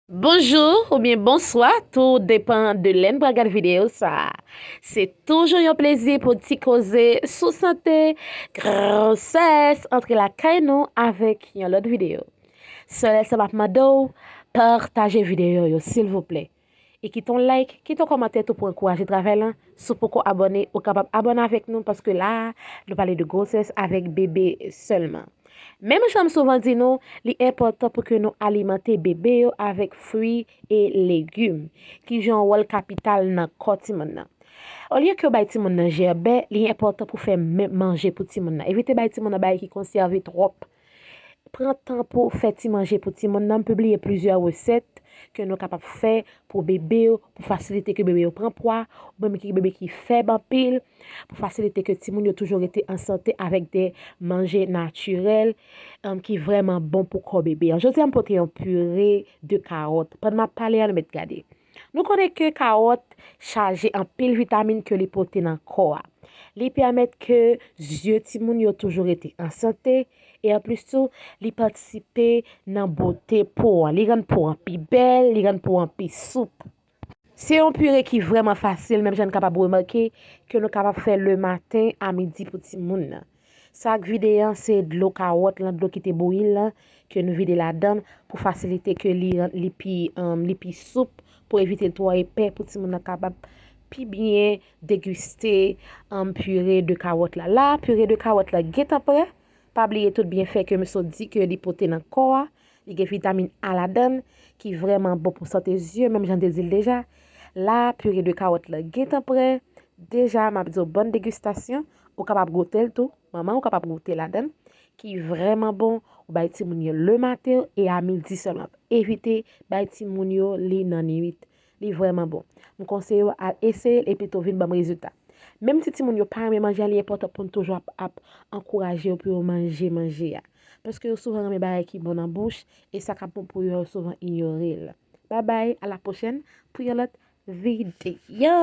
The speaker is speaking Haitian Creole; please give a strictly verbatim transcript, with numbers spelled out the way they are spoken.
Bonjou oubyen bonswa, tou depan de lè n pral gad videyo sa a. Se toujou yon plezi pou ti koze sou sante, gwosès, antre lakay nou avèk yon lòt videyo. Sèl sa m ap mande w, pataje videyo yo silvouplè. E kite yon like, kite yon kòmantè tou pou ankouraje travay lan. Si w poko abòne, ou kapab abòne avèk nou paske la a, nou pale de gwosès avèk bebe sèlman. Menm jan m souvan di nou, li enpòtan pou ke nou alimante bebe yo avèk fwi e legim ki jwe yon wòl kapital nan kò timoun nan. Olye ke w bay timoun nan jèbè, li enpòtan pou fè men- manje pou timoun nan. Evite bay timoun nan bagay ki konsève twòp. Pran tan pou fè ti manje pou timoun nan. M pibliye plizyè resèt ke nou kapab fè pou bebe yo, pou fasilite ke bebe yo pran pwa, oubyen ke bebe ki fèb anpil, pou fasilite ke timoun yo toujou rete an sante avèk de manje natirèl, um, ki vrèman bon pou kò bebe an. Jodi a, m pote yon pire de kawòt. Pandan m ap pale a, nou mèt gade. Nou konnen ke kawòt chaje anpil vitamin ke li pote nan kò a. Li pèmèt ke zye timoun yo toujou rete an sante, e anplis tou, li patisipe nan bote po an. Li rann po an pi bèl, li rann po an pi soup. Se yon pire ki vrèman fasil, menm jan n kapab remake, ke nou kapab fè lematen a midi pou timoun nan. Sa k vide an, se dlo kawòt lan, dlo ki te bouyi l lan, ke nou vide ladan l pou fasilite ke li, li pi, um, li pi soup, pou evite l twò epè, pou timoun nan kapab pi byen degiste, um, pire de kawòt la. La, pire de kawòt la gentan prè. Pa bliye tout byenfè ke m sot di ke li pote nan kò a. Li gen vitamin A ladan l, ki vrèman bon pou sante zye, menm jan m te di l deja. La, pire de kawòt la gentan prè. Deja, m ap di w bòn degustasyon. Ou kapab goute l tou. Manman, ou kapab goute ladan l. Ki vrèman bon. Ou bay timoun yo lematen e a midi sèlman. Evite bay timoun yo li nan nwit. Li vrèman bon. M konseye w al eseye l epi tou vin ban m rezilta. Menm si timoun yo pa renmen manje a, li enpòtan pou n toujou ap, ap ankouraje yo pou yo manje manje a. Paske yo souvan renmen bagay ki bon nan bouch, e sa k ap bon pou yo, yo souvan inyore l. Babay, a la pwochèn pou yon lòt videyo.